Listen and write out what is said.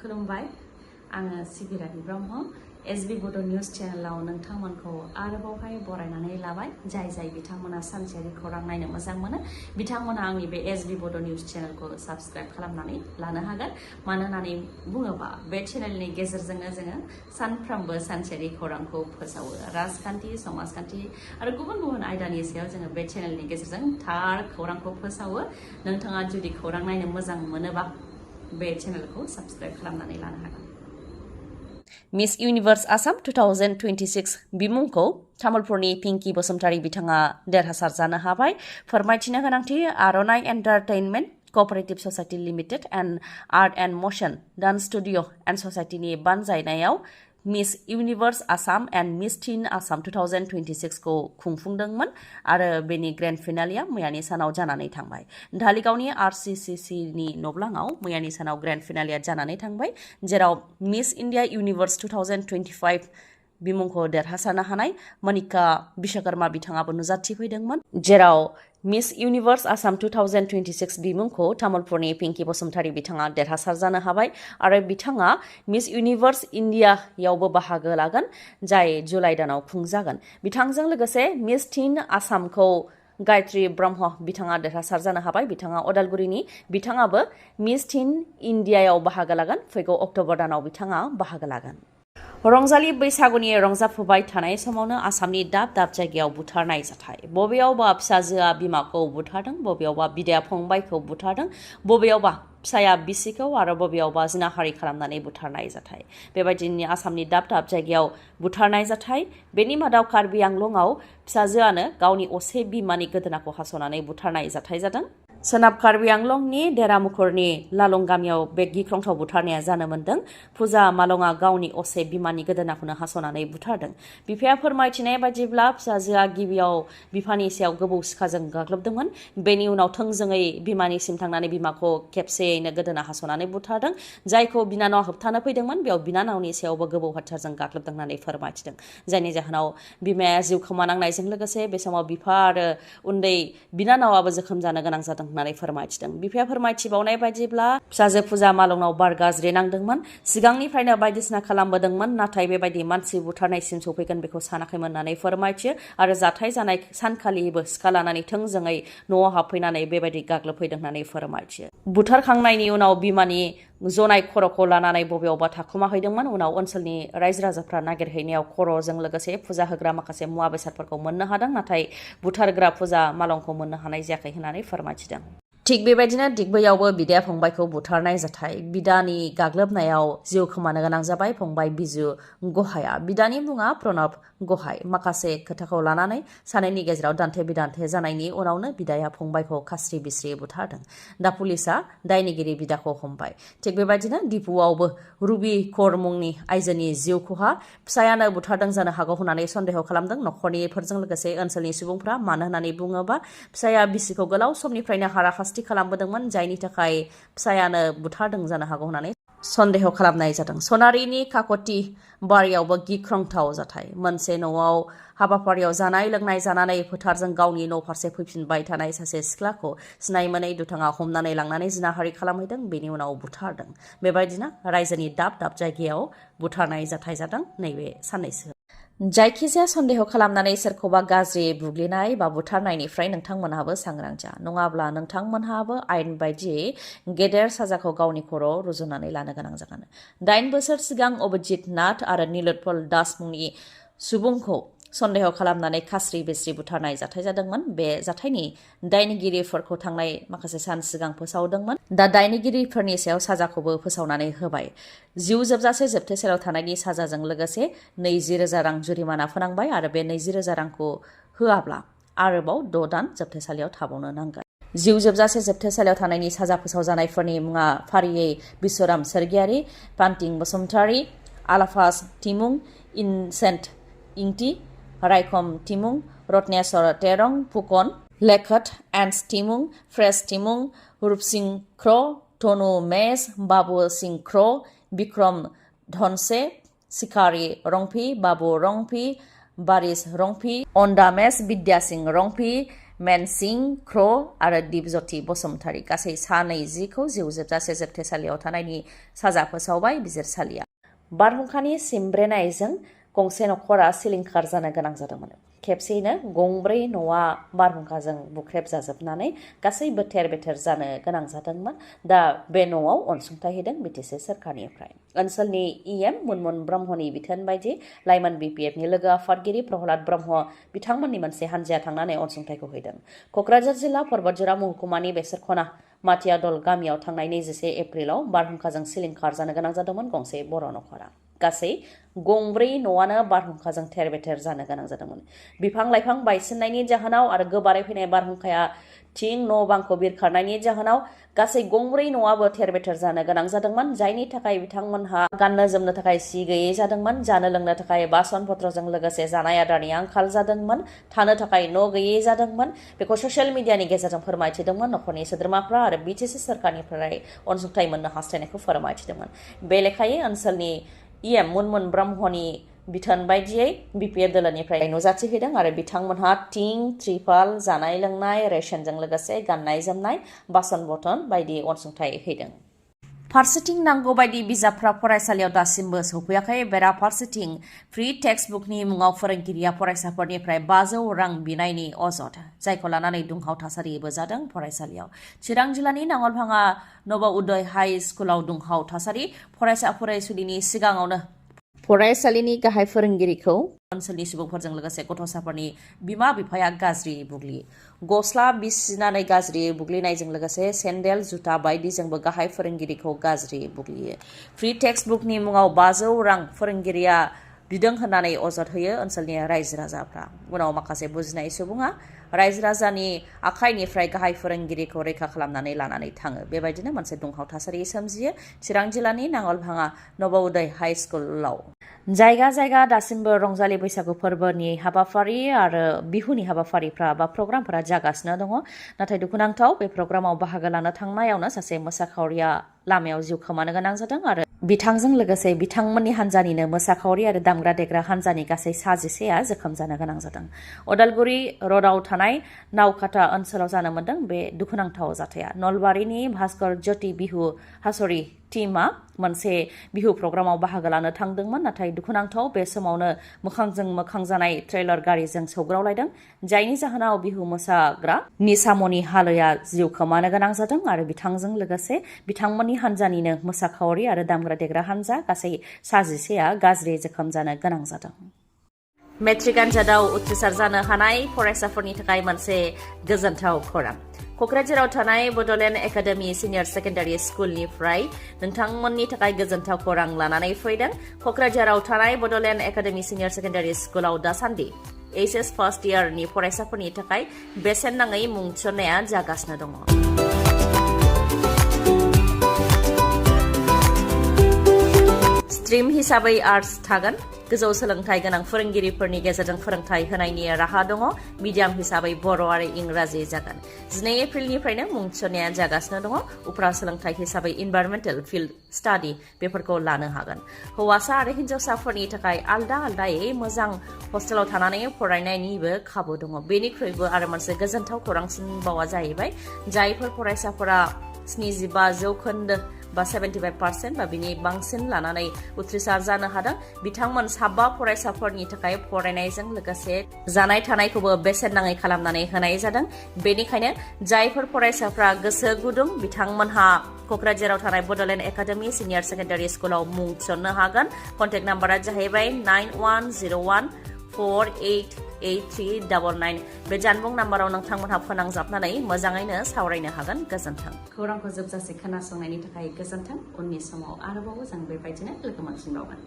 खुलुमबाय आङो सिबिरानि ब्रह्म एसबी बड' निउज चेनेलाव नोंथांमोनखौ आरोबावहाय बरायनानै लाबाय जाय बिथांमोना सानसेयारि खौरां नायनो मोजां मोनो बिथांमोना आंनि बे एसबी बड' निउज चेनेलखौ साबस्क्राइब खालामनानै लानो हागोन मानो होननानै बुङोबा बे चेनेलनि गेजेरजोंनो जोङो सानफ्रोमबो सानसेयारि खौरांखौ फोसावो राजखान्थि समाजखान्थि आरो गुबुन आयदानि सायाव जोङो बे चेनेलनि गेजेरजों थार खौरांखौ फोसावो नोंथाङा जुदि खौरां नायनो मोजां मोनोबा बे चेनेलखौ साबस्क्राइब खालामनानै लानो हागोन मिस इउनिभार्स आसाम 2026 बिमुंखौ तामुलपुरनि पिंकी बसुमतारी बिथाङा देरहासार जानो हाबाय फोरमायथिनो गोनांथि आर'नाइ entertainment cooperative society limited and art and motion dance studio and ससाइटिनि बानजायनायाव miss universe Assam and miss teen Assam 2026 खौ खुंफुंदोंमोन आरो बेनि ग्रेन्ड फिनालिया मैयानि सानाव जानानै थांबाय धालिगावनि RCCC नि नब्लाङाव मैयानि सानाव ग्रेन्ड फिनालिया जानानै थांबाय जेराव मिस इन्डिया इउनिभार्स 2025 बिमुंखौ देरहासारनो हानाय मनिका विश्वकर्मा बिथाङाबो नुजाथिफैदोंमोन जेराव मिस इउनिभार्स आसाम 2026 बिमुंखौ तामुलपुरनि पिंकी बसुमतारी बिथाङा देरहासार जानो हाबाय आरो बिथाङा मिस इउनिभार्स इन्डियायावबो बाहागो लागोन जाय जुलाइ दानाव खुंजागोन बिथांजों लोगोसे मिस टीन आसामखौ गायत्री ब्रह्म बिथाङा देरहासार जानो हाबाय बिथाङा अदालगुरिनि बिथाङाबो मिस टीन इन्डियायाव बाहागो लागोन फैगौ अक्ट'बर दानाव बिथाङा बाहागो लागोन रंजालि बैसागुनि रंजाफुबाय थानाय समावनो आसामनि दाब जायगायाव बुथारनाय जाथाय बबेयावबा फिसाजोआ बिमाखौ बुथारदों बबेयावबा बिदाया फंबायखौ बुथारदों बबेयावबा फिसाया बिसिखौ आरो बबेयावबा जिनाहारि खालामनानै बुथारनाय जाथाय बेबायदिनो आसामनि दाब दाब बुथारनाय जाथाय बेनि मादाव कार्बि आंलंआव फिसाजोआनो गावनि असे बिमानि गोदोनाखौ हास'नानै बुथारनाय जाथाय जादों सोनाब कार्बि आंलंनि देरामुखुरनि लालं गामियाव बे गिख्रंथाव बुथारनाया जानो मोन्दों फुजा मालंआ गावनि असे बिमानि गोदोनाखौनो हास'नानै बुथारदों बिफाया फोरमायथिनाय बायदिब्ला फिसाजोआ गिबियाव बिफानि सायाव गोबौ सिखाजों गाग्लोबदोंमोन बेनि उनाव थोंजोङै बिमानिसिम थांनानै बिमाखौ खेबसेयैनो गोदोना हास'नानै बुथारदों जायखौ बिनानावा होबथानो फैदोंमोन बेयाव बिनानावनि सायावबो गोबौ हाथारजों गाग्लोबदों होननानै फोरमायथिदों जायनि जाहोनाव बिमाया जिउ खोमानांनायजों लोगोसे बे समाव बिफा आरो उन्दै बिनानावाबो जोखोम जानो गोनां जादों होननानै फोरमायथिदों बिफाया फोरमायथिबावनाय बायदिब्ला फिसाजो फुजा मालंनाव बार गाज्रि नांदोंमोन सिगांनिफ्रायनो बायदिसिना खालामबोदोंमोन नाथाय बेबायदि मानसि बुथारनायसिम सौफैगोन बेखौ सानाखैमोन होननानै फोरमायथियो आरो जाथाय जानाय सानखालिबो सिखा लानानै थोंजोङै न'आव हाबफैनानै बेबायदि गाग्लोबफैदों होननानै फोरमायथियो बुथारखांनायनि उनाव बिमानि जनाय खर'खौ लानानै बबेयावबा थाखुमाहैदोंमोन उनाव ओनसोलनि रायजो राजाफ्रा नागिरहैनायाव खर'जों लोगोसे फुजा होग्रा माखासे मुवा बेसादफोरखौ मोननो हादों नाथाय बुथारग्रा फुजा मालंखौ मोननो हानाय जायाखै होननानै फोरमायथिदों थिग बेबायदिनो दिग्बैयावबो बिदाया फंबायखौ बुथारनाय जाथाय बिदानि गाग्लोबनायाव जिउ खोमानो गोनां जाबाय फंबाय बिजु गहाया बिदानि मुङा प्रणब गहाय माखासे खोथाखौ लानानै सानैनि गेजेराव दान्थे बिदान्थे जानायनि उनावनो बिदाया फंबायखौ खास्रि बिस्रि बुथारदों दा पुलिसा दायनिगिरि बिदाखौ हमबाय थिग बेबायदिनो दिपुआवबो रुबि कौर मुंनि आइजोनि जिउ खहा फिसायानो बुथारदों जानो हागौ होननानै सन्देह खालामदों न'खरनिफोरजों लोगोसे ओनसोलनि सुबुंफ्रा मानो होननानै बुङोबा फिसाया बिसिखौ गोलाव समनिफ्रायनो हाराखास्ति खालामबोदोंमोन जायनि थाखाय फिसायानो बुथारदों जानो हागौ होननानै सन्देह खालामनाय जादों सनारिनि काकति बारियावबो गिख्रंथाव जाथाय मोनसे न'आव हाबाफारियाव जानाय लोंनाय जानानै फोथारजों गावनि न' फारसे फैफिनबाय थानाय सासे सिख्लाखौ सिनाय मोनै दुथाङा हमनानै लांनानै जिनाहारि खालामहैदों बेनि उनाव बुथारदों बेबायदिनो रायजोनि दाब जायगायाव बुथारनाय जाथाय जादों नैबे साननैसो जायखिजाया सन्देह खालामनानै सोरखौबा गाज्रि बुग्लिनाय बा बुथारनायनिफ्राय नोंथांमोनहाबो सांग्रां जा नङाब्ला नोंथांमोनहाबो आयेन बायदियै गेदेर साजाखौ गावनि खर'आव रुजुनानै लानो गोनां जागोन 8 बोसोर सिगां अभिजित नाथ आरो नीलोत्पल दास मुंनि सुबुंखौ सन्देह खालामनानै खास्रि बिस्रि बुथारनाय जाथाय जादोंमोन बे जाथायनि दायनिगिरिफोरखौ थांनाय माखासे सान सिगां फोसावदोंमोन दा दायनिगिरिफोरनि सायाव साजाखौबो फोसावनानै होबाय जिउ जोबजासे जोबथेसालियाव थानायनि साजाजों लोगोसे 20,000 रां जुरिमाना फोनांबाय आरो बे 20,000 रांखौ होआब्ला आरोबाव 6 दान जोबथेसालियाव थाबावनो नांगोन जिउ जोबजासे जोबथेसालियाव थानायनि साजा फोसावजानायफोरनि मुङा फारियै बिश्वराम सोरगियारि पान्टिं बसुमतारी आलाफास टिमुं इनसेन्ट इंटी रायखम टिमुं रत्नेश्वर तेरं फुकन लेखत एन्स टिमुं फ्रेस टिमुं रूपसिंह ख्र धनु मेस बाबु सिंह ख्र विक्रम धनसे सिखारी रंफी बाबु रंफी बारिश रंफी अंडा मेस विद्या सिंह रंफी मेनसिं क्र आरो दिपज्योति बसुमतारी गासै सा 20खौ जिउ जोबजासे जोबथेसालियाव थानायनि साजा फोसावबाय बिजिरसालिया। बारहुंखानि सिमब्रेनायजों गंसे नखरा सिलिंखार जानो गोनां जादोंमोन। खेबसेयैनो गंब्रै न'आ बारहुंखाजों बुख्रेब जाजोबनानै गासैबो थेर-बेथेर जानो गोनां जादोंमोन। दा बे न'आव अनसुंथाइ होदों बिटिसि सोरखारनिफ्राय। ओनसोलनि इएम मुनमुन ब्रह्मनि बिथोन बायदि लाइमोन बिपिएफनि लोगो आफादगिरि प्रहलाद ब्रह्म बिथांमोननि मोनसे हानजाया थांनानै अनसुंथाइखौ हैदों। क'क्राझार जिल्ला परबतजरा महकुमानि बेसरखना माथियादल गामियाव थांनाय 21 एप्रिलाव बारहुंखाजों सिलिंखार जानो गोनां जादोंमोन गंसे बर' नखरा। गासै गंब्रै न'आनो बारहुंखाजों थेर-बेथेर जानो गोनां जादोंमोन। बिफां-लाइफां बायसिननायनि जाहोनाव आरो गोबारै फैनाय बारहुंखाया थिं न' बांखौ बिरखारनायनि जाहोनाव गासै गंब्रै न'आबो थेर-बेथेर जानो गोनां जादोंमोन। जायनि थाखाय बिथांमोनहा गाननो जोमनो थाखाय सि गैयै जादोंमोन, जानो लोंनो थाखाय बासन-पत्रजों लोगोसे जानाय आदारनि आंखाल जादोंमोन, थानो थाखाय न' गैयै जादोंमोन। बेखौ ससियेल मिडियानि गेजेरजों फोरमायथिदोंमोन। नखरनि सोद्रोमाफ्रा आरो बिटिसि सोरखारनिफ्राय अनसुंथाइ मोननो हास्थायनायखौ फोरमायथिदोंमोन। बे लेखायै ओनसोलनि इएम मुनमुन ब्रह्मनि बिथोन बायदियै बिपिएफ दोलोनिफ्राय नुजाथि हैदों आरो बिथांमोनहा थिं, त्रिपाल, जानाय लोंनाय, रेशनजों लोगोसे गाननाय जोमनाय, बासन-बर्तन बायदि अनसुंथाइ हैदों। फारसेथिं नांगौ बायदि बिजाबफ्रा फरायसालियाव दासिमबो सौफैयाखै। बेराफारसेथिं फ्रि टेक्सटबुकनि मुङाव फोरोंगिरिया फरायसाफोरनिफ्राय 500 रां बिनायनि अजद, जायखौ लानानै दुंहाव थासारिबो जादों फरायसालियाव। चिरां जिल्लानि नांगलभाङा नवोदय हाइ स्कुलाव दुंहाव थासारि। फरायसा फरायसुलिनि सिगाङावनो फरायसालिनि गाहाय फोरोंगिरिखौ ओनसोलनि सुबुंफोरजों लोगोसे गथ'साफोरनि बिमा-बिफाया गाज्रि बुग्लियो। गस्ला बिसिनानै गाज्रि बुग्लिनायजों लोगोसे सेन्देल, जुथा बायदिजोंबो गाहाय फोरोंगिरिखौ गाज्रि बुग्लियो। फ्रि टेक्सटबुकनि मुङाव 500 रां फोरोंगिरिया बिदों होननानै अजद होयो ओनसोलनि रायजो-राजाफ्रा। उनाव माखासे बुजिनाय सुबुङा रायजो-राजानि आखाइनिफ्राय गाहाय फोरोंगिरिखौ रैखा खालामनानै लानानै थाङो। बेबायदिनो मोनसे दुंहाव थासारि सोमजियो चिरां जिल्लानि नांगलभाङा नवोदय हाइ स्कुलाव। जायगा जायगा दासिमबो रंजालि बैसागु फोरबोनि हाबाफारि आरो बिहुनि हाबाफारिफ्रा बा प्रग्रामफोरा जागासिनो दङ। नाथाय दुखुनांथाव बे प्रग्रामाव बाहागो लानो थांनायावनो सासे मोसाखावरिया लामायाव जिउ खोमानो गोनां जादों आरो बिथांजों लोगोसे बिथांमोननि हान्जानिनो मोसाखावरि आरो दामग्रा-देग्रा हान्जानि गासै 60आ जोखोम जानो गोनां जादों। अदालगुरि र'डआव थानाय नावकाटा ओनसोलाव जानो मोन्दों बे दुखुनांथाव जाथाया। नलबारिनि भास्कर ज्योति बिहु हासरी टीमआ मोनसे बिहु प्रग्रामाव बाहागो लानो थांदोंमोन। नाथाय दुखुनांथाव बे समावनो मोखांजों मोखां जानाय ट्रेलार गारिजों सौग्रावलायदों। जायनि जाहोनाव बिहु मोसाग्रा निसामणि हालैया जिउ खोमानो गोनां जादों आरो बिथांजों लोगोसे बिथांमोननि हान्जानिनो मोसाखावरि आरो दामग्रा-देग्रा हान्जा गासै 60आ गाज्रि जोखोम जानो गोनां जादों। मेट्रिक आनजादाव उथ्रिसार जानो हानाय फरायसाफोरनि थाखाय मोनसे गोजोनथाव खौरां। क'क्राझाराव थानाय बड'लेण्ड एकाडेमि सिनियर सेकेन्डारि स्कुलनिफ्राय नोंथांमोननि थाखाय गोजोनथाव खौरां लानानै फैदों। क'क्राझाराव थानाय बड'लेण्ड एकाडेमि सिनियर सेकेन्डारि स्कुलाव दासान्दि एचएस फार्स्ट इयारनि फरायसाफोरनि थाखाय बेसेन नाङै मुं थिसननाया जागासिनो दङ। स्ट्रीम हिसाबै आर्टस थागोन। गोजौ सोलोंथाइ गोनां फोरोंगिरिफोरनि गेजेरजों फोरोंथाइ होनायनि राहा दङ। मिडियाम हिसाबै बर' आरो इंराजि जागोन। 12 एप्रिलनिफ्रायनो मुं थिसननाया जागासिनो दङ। उफ्रा सोलोंथाइ हिसाबै इनभाइरमेन्टेल फिल्ड स्टाडि बेफोरखौ लानो हागोन। हौवासा आरो हिन्जावसाफोरनि थाखाय आलदा-आलदायै मोजां हस्टेलाव थानानै फरायनायनिबो खाबु दङ। बेनिख्रुइबो आरो मोनसे गोजोनथाव खौरांसिनबावा जाहैबाय जायफोर फरायसाफोरा 75% बा 75% बा बिनि बांसिन लानानै उथ्रिसार जानो हादों बिथांमोन 7 फरायसाफोरनि थाखाय फरायनायजों लोगोसे जानाय थानायखौबो बेसेन नाङै खालामनानै होनाय जादों। बेनिखायनो जायफोर फरायसाफ्रा गोसो गुदुं बिथांमोनहा क'क्राझाराव थानाय बड'लेण्ड एकाडेमि सिनियर सेकेन्डारि स्कुलाव मुं थिसननो हागोन। कन्टेक्ट नाम्बारा जाहैबाय 9101488399। बे जानबुं नाम्बाराव नोंथांमोनहा फोनांजाबनानै मोजाङैनो सावरायनो हागोन। गोजोन्थों। खौरांखौ जोबजासे खोनासंनायनि थाखाय गोजोन्थों। उननि समाव आरोबाव जों बेबायदिनो लोगो मोनफिनबावगोन।